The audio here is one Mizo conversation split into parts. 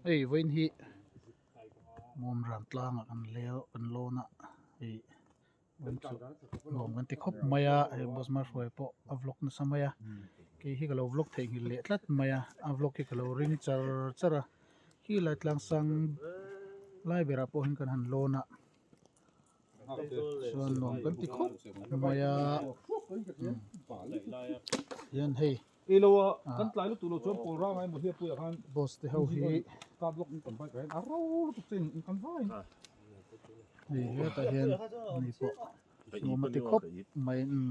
Hei vawiin hi Mawmran tlangah kan leu kan lawn a hei nuam kan ti khawp mai a hei boss hmahruai pawh a vlog nasa mai a kei hi ka lo vlog theihnghilh leh tlat mai a a vlog hi ka lo ring char char a khi lai tlang sang lai berah pawh hian kan han lawn a chuan nuam kan ti khawp mai a hian hei boss te ho hi hei hetah hian ani pawh nuam a ti khawp mai umm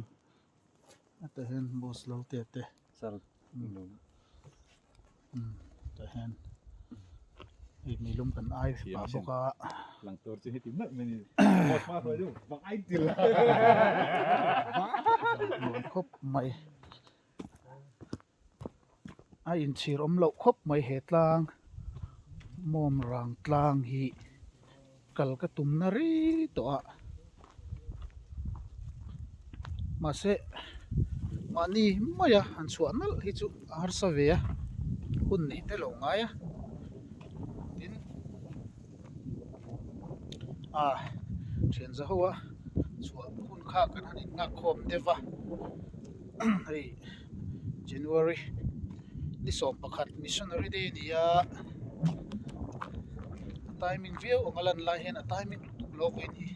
hetah hian boss lo te te umm tah hian hei meilum kan ai pah bawk a. Nuam khawp mai. A inchhir awm loh khawp mai he tlang mawm rang tlang hi kal ka tum na rei tawh a mahse mahni maia han chhuah nalh hi chu a harsa ve a hun neih te lo ngai a tin ah thian za ho a chhuah hun kha kan han in nghak khawm deuh a hei January ni 11 missionary day a ni a a timing viau ang a lan lai hian a timing lutuk lo vawiin hi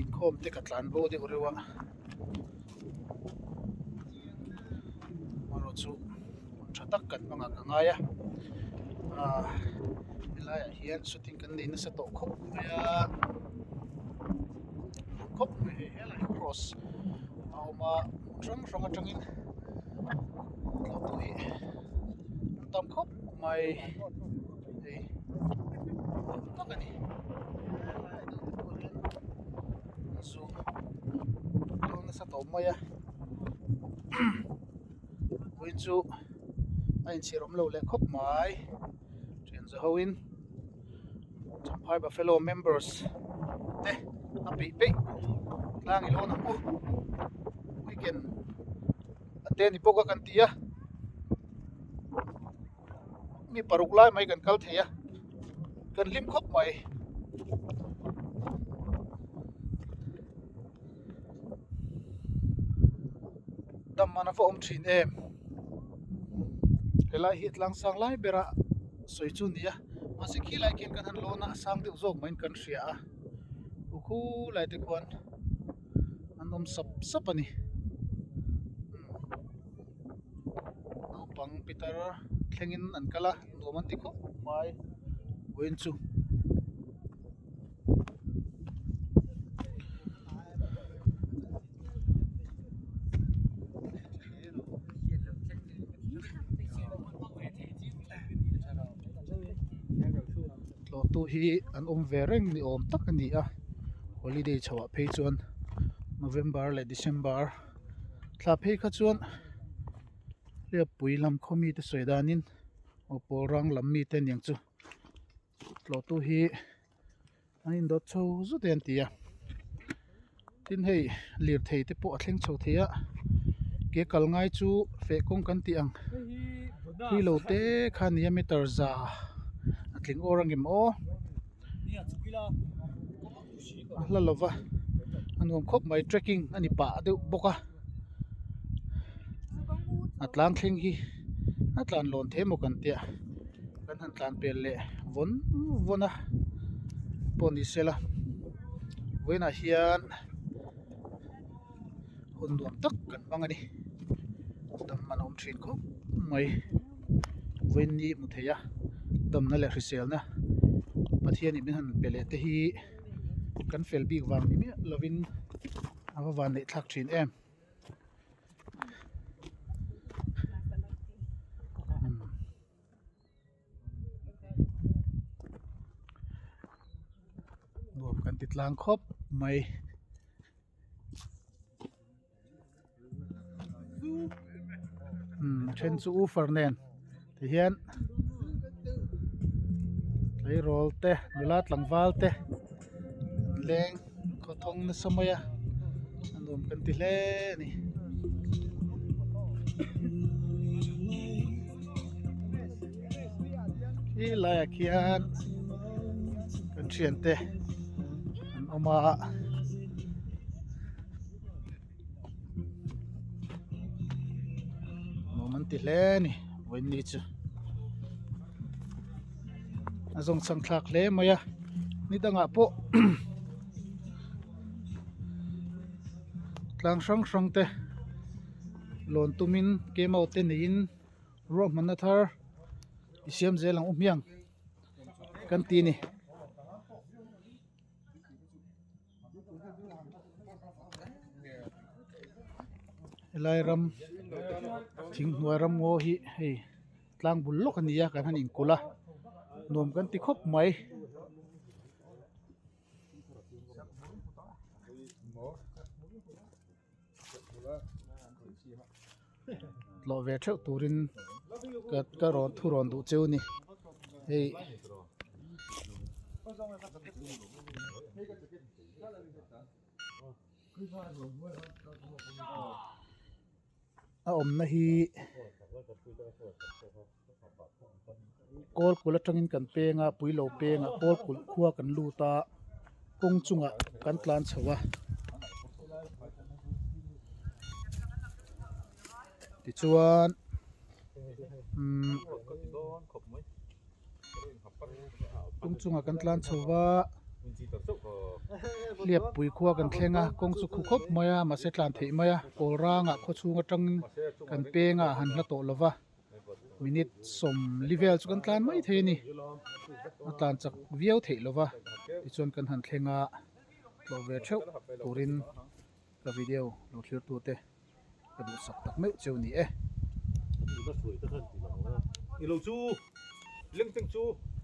inkhawm te ka tlan bo deuh reuh a amaherawhchu hun tha tak kan hmang ah ka ngai a ah helaiah hian shooting kan nei nasa tawh khawp mai a khawp mai hei helai hi cross a awm a hmun hrang hrang atangin tlawh hi an tam khawp mai hei nuam tak a ni helaiah deuh te pawh hian an zu kal nasa tawh mai a vawiin chu a inchhir awm lo leh khawp mai thian za ho in Champhai Buffalo members te a peih peih tlang i lawn ang u weekend a te ni bawk a kan ti a mi paruk lai mai kan kal thei a kan hlim khawp mai. Dam an a va awm thin em helai hi tlang sang lai bera sawi chu a ni a mahse khi lai khian kan han lawn a a sang deuh zawk maiin kan hria a u khulai te khuan an awm sap sap a ni naupang pitar thlengin an kal a nuam an ti khawp mai vawiin chu. Tlawhtu hi an awm ve reng ni awm tak a ni a holiday chho ah phei chuan November leh December thla phei kha chuan hliappui lam khaw mite sawi danin aw pawl rang lam mite aniang chu. Tlawhtu hi an indawt chho zut e an ti a tin hei lirthei te pawh a thleng chho thei a ke kal ngai chu feh kawng kan tih ang thui lo te kha a ni a meter za a tling awr ang em aw a hla lo va a nuam khawp mai trekking a ni pah deuh bawk a a tlang thleng hi a tlan lawn the maw kan tia kan han tlan pel leh vawn vawn a pawh ni se la vawiinah hian hun nuam tak kan hmang a ni dam man a awm thin khawp mai vawiin ni hmu thei a damna leh hriselna Pathianin min han pe leh te hi kan fel bik vang ni miah lovin a va van neih thlak thin em. Nuam kan ti tlang khawp mai. Umm a then chu uffer nen ti hian tleirawl te nula tlangval te an leng khawthawng nasa mai a a nuam kan ti hle a ni. Khi laiah khian kan thiante an awm a. Nuam an ti hle a ni vawiin chu a zawng chhang thlak hle mai a ni dangah pawh tlang hrang hrang te lawn tumin kemo te neiin ruahmanna thar i siam zel ang u hmiang kan ti a ni. Helai ram thing hnuai ram ngaw hi hei tlang bul lawk a ni a kan han inkulh a nuam kan ti khawp mai. Tlawh ve theuh turin ka ka rawn thu rawn duh cheu a ni hei a awmna hi kawl kulh atangin kan peng a puilo peng a kawl kulh khua kan lut a kawng chungah kan tlan chho a tichuan umm kawng chungah kan tlan chho va hliappui khua kan thleng a kawng chu khu khawp mai a mahse tlan theih mai a kawl rangah khawchhung atangin kan peng a han hla tawh lo va. Minute sawmli vel chu kan tlan mai thei a ni a tlan chak viau theih lo va tichuan kan han thleng a tlawh ve theuh turin ka video lo thlir tute ka duhsak tak meuh cheu ni e.